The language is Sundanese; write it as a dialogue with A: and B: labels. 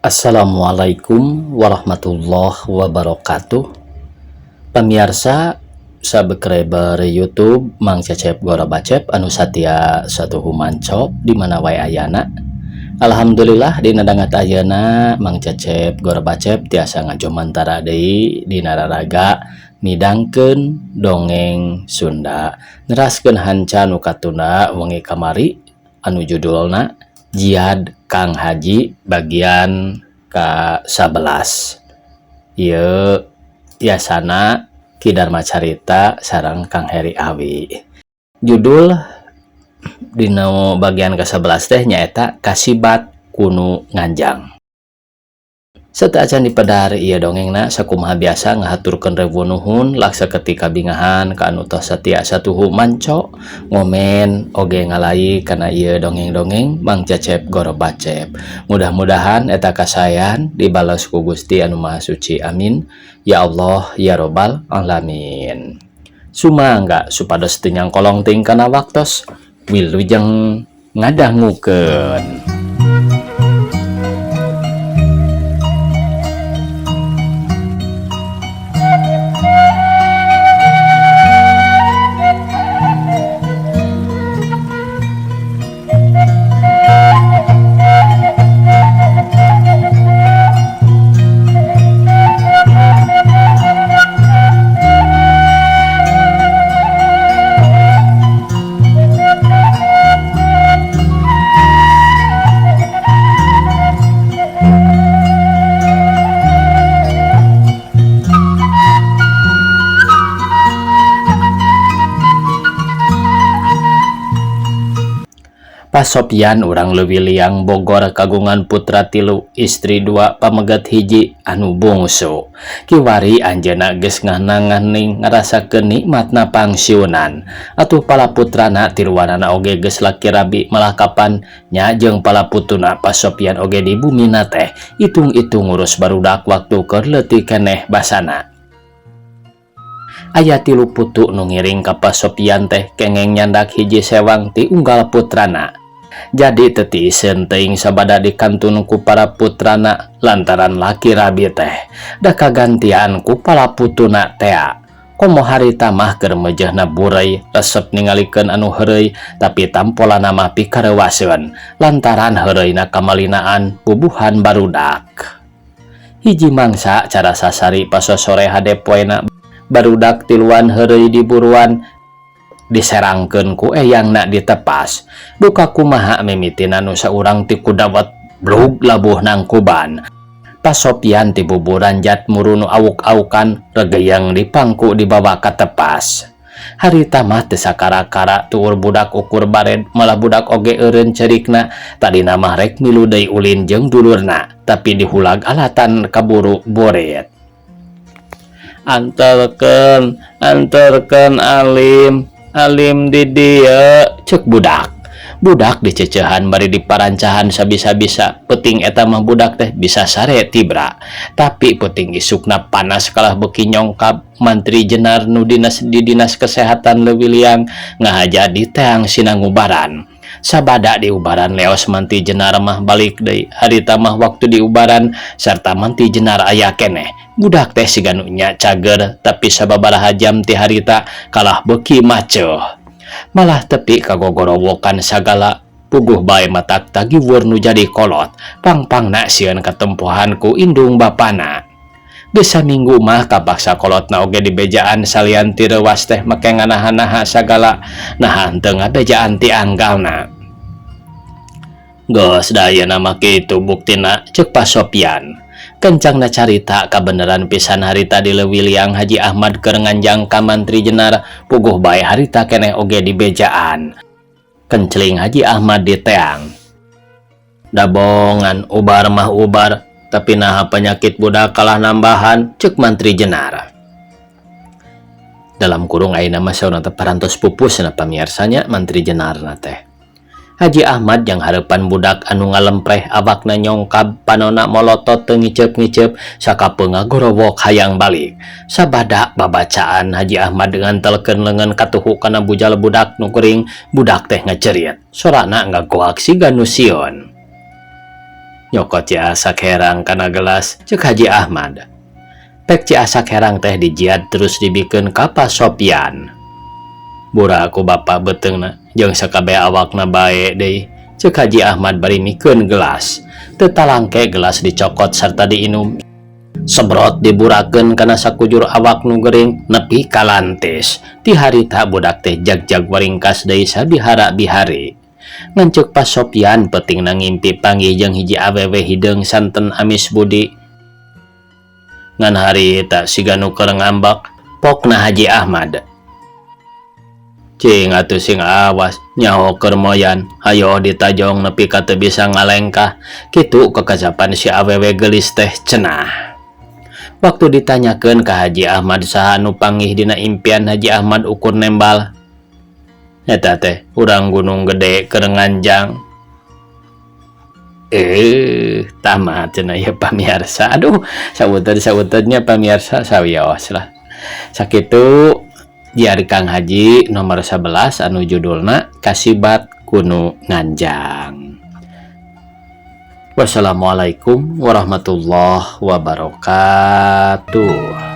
A: Assalamualaikum warahmatullahi wabarakatuh. Pamiarsa subscriber YouTube Mang Cecep Gorobacep anu satia satuhu mancop di mana wae ayana. Alhamdulillah, dina danget ayeuna Mang Cecep Gorobacep tiasa ngajomantara deui dina raraga midangkeun dongeng Sunda, neraskeun hanca nu katunda wengi kamari anu judulna Jiad Kang Haji bagian ka-11. Ieu biasana Ki Dharma Carita sareng Kang Heri Awi. Judul dina bagian ke-11 teh nyaeta Kasibat Ku Nu Nganjang. Sateuacan dipedar ieu dongengna, sakumaha biasa ngahaturkeun rebu nuhun laksa ketika bingahan ka anu tos satia satuhu manco, ngomen, oge ngalike kana ieu dongeng-dongeng Mang Cecep Gorobacep. Mudah-mudahan eta kasaean dibales ku Gusti Anu Maha Suci. Amin ya Allah ya Robbal Alamin. Sumangga supados teu nyangkolong teuing kana waktos, wilujeng ngadangukeun. Pak Sopyan urang Leuwiliang, Bogor, kagungan putra tilu, istri dua, pameget hiji anu bungsu. Kiwari anjeunna geus ngahnang-ngahning ngarasakeun nikmatna pangsiunan. Atuh pala putrana tiluanana oge geus laki rabi, malah kapan nya jeung pala putuna Pak Sopyan oge di bumina teh itung-itung ngurus barudak waktu keur leutik keneh basana. Aya tilu putu nu ngiring ka Pak Sopyan teh kengeng nyandak hiji sewang ti unggal putrana. Jadi teu tiiseun teuing sabada dikantun ku para putrana lantaran laki rabi teh da kagantian ku pala putuna tea. Komo harita mah keur meujeuhna bureuy, resep ningalikeun anu heureuy, tapi tampolana mah pikareuwaseun lantaran heureuyna kamalinaan bubuhan barudak. Hiji mangsa cara sasari pasosore hade poena, barudak tiluan heureuy diburuan, diserangkeun ku eyangna ditepas. Duka kumaha mimitina nu saurang ti kudawet blug labuh nangkuban. Pak Sopyan ti buburan jat murunu awuk-awukan regeyang di pangku dibawa ka tepas. Harita mah teu sakara-kara tuur budak ukur bared, malah budak oge eureun cerikna. Tadina mah rek milu deui ulin jeung dulurna, tapi dihulag alatan kaburu burit. "Anterkeun, anterkeun Alim, Alim di dieu," cek budak. Budak dicecehan bari diparancahan sabisa-bisa. Peuting eta mah budak teh bisa sare tibra, tapi peuting isukna panas kalah beuki nyongkab. Mantri Jenar nu dinas di Dinas Kesehatan Leuwiliang ngahaja diteang sinangubaran. Sabada diubaran leos, Mantri Jenar mah balik deui. Harita mah waktu diubaran sarta Mantri Jenar aya keneh, budak teh siga nu nya cager, tapi sababaraha jam ti harita kalah beuki maceuh, malah tepi kagogorowokan sagala. Puguh bae matak tagiwur nu jadi kolot pang-pangna sieun katempohan ku indung bapana. Geus saminggu mah kapaksa kolotna oge dibejaan. Salian ti reuwas teh make nganaha-naha sagala, naha henteu ngabejaan ti anggalna. "Geus da ayeuna mah kitu buktina," ceuk Pak Sopyan. Kencangna carita kabeneran pisan harita di Leuwiliang Haji Ahmad keur nganjang ka Mantri Jenar, puguh bae harita keneh oge dibejaan. Kencling Haji Ahmad diteang. "Dabongan ubar mah ubar, tapi naha penyakit budak kalah nambahan," cek Mantri Jenar. Dalam kurung ayeuna mah saurna teh parantos pupus na, pamiarsanya, Mantri Jenar na teh. Haji Ahmad yang hareupan budak anu ngalempreh, awakna nyongkab, panona molotot teu ngiceup-ngiceup, sakapeung ngagorowok hayang balik. Sabada babacaan Haji Ahmad ngantelkeun leungeun katuhu kana bujal budak nu gering, budak teh ngecerit. Sorana ngagoak siga nu sieun. Nyokot Ci Asak herang kana gelas, cek Haji Ahmad. Pek Ci Asak herang teh dijiad terus dibikeun ka Pak Sopyan. Burak ku bapak beuteungna jeung sakabeh awakna bae deui, cek Haji Ahmad bari mikeun gelas. Teu talangke gelas dicokot sarta diinum. Sebrot diburakeun kana sakujur awak nu gering nepi ka lantis. Ti harita budak teh jagjag waringkas deui sabihara-bihari. Ngan ceuk Pak Sopyan peutingna ngimpi panggih jeung hiji awewe hideung santen amis budi. Ngan harita siga nu keur ngambek, pokna Haji Ahmad. Cing atuh sing awas, nyaho keur moyan, hayo ditajong nepi ka teu bisa ngalengkah, kitu kekacapan si awewe geulis teh cenah. Waktu ditanyakeun ka Haji Ahmad saha nu panggih dina impian, Haji Ahmad ukur nembal. Eta teh urang Gunung Gede keur nganjang. Tamat cenah ieu, pamirsa. Aduh, sauteud-sauteud nya, pamirsa, sawios lah. Sakitu jiar Kang Haji nomor 11 anu judulna Kasibat Ku Nu Nganjang. Wassalamualaikum warahmatullahi wabarakatuh.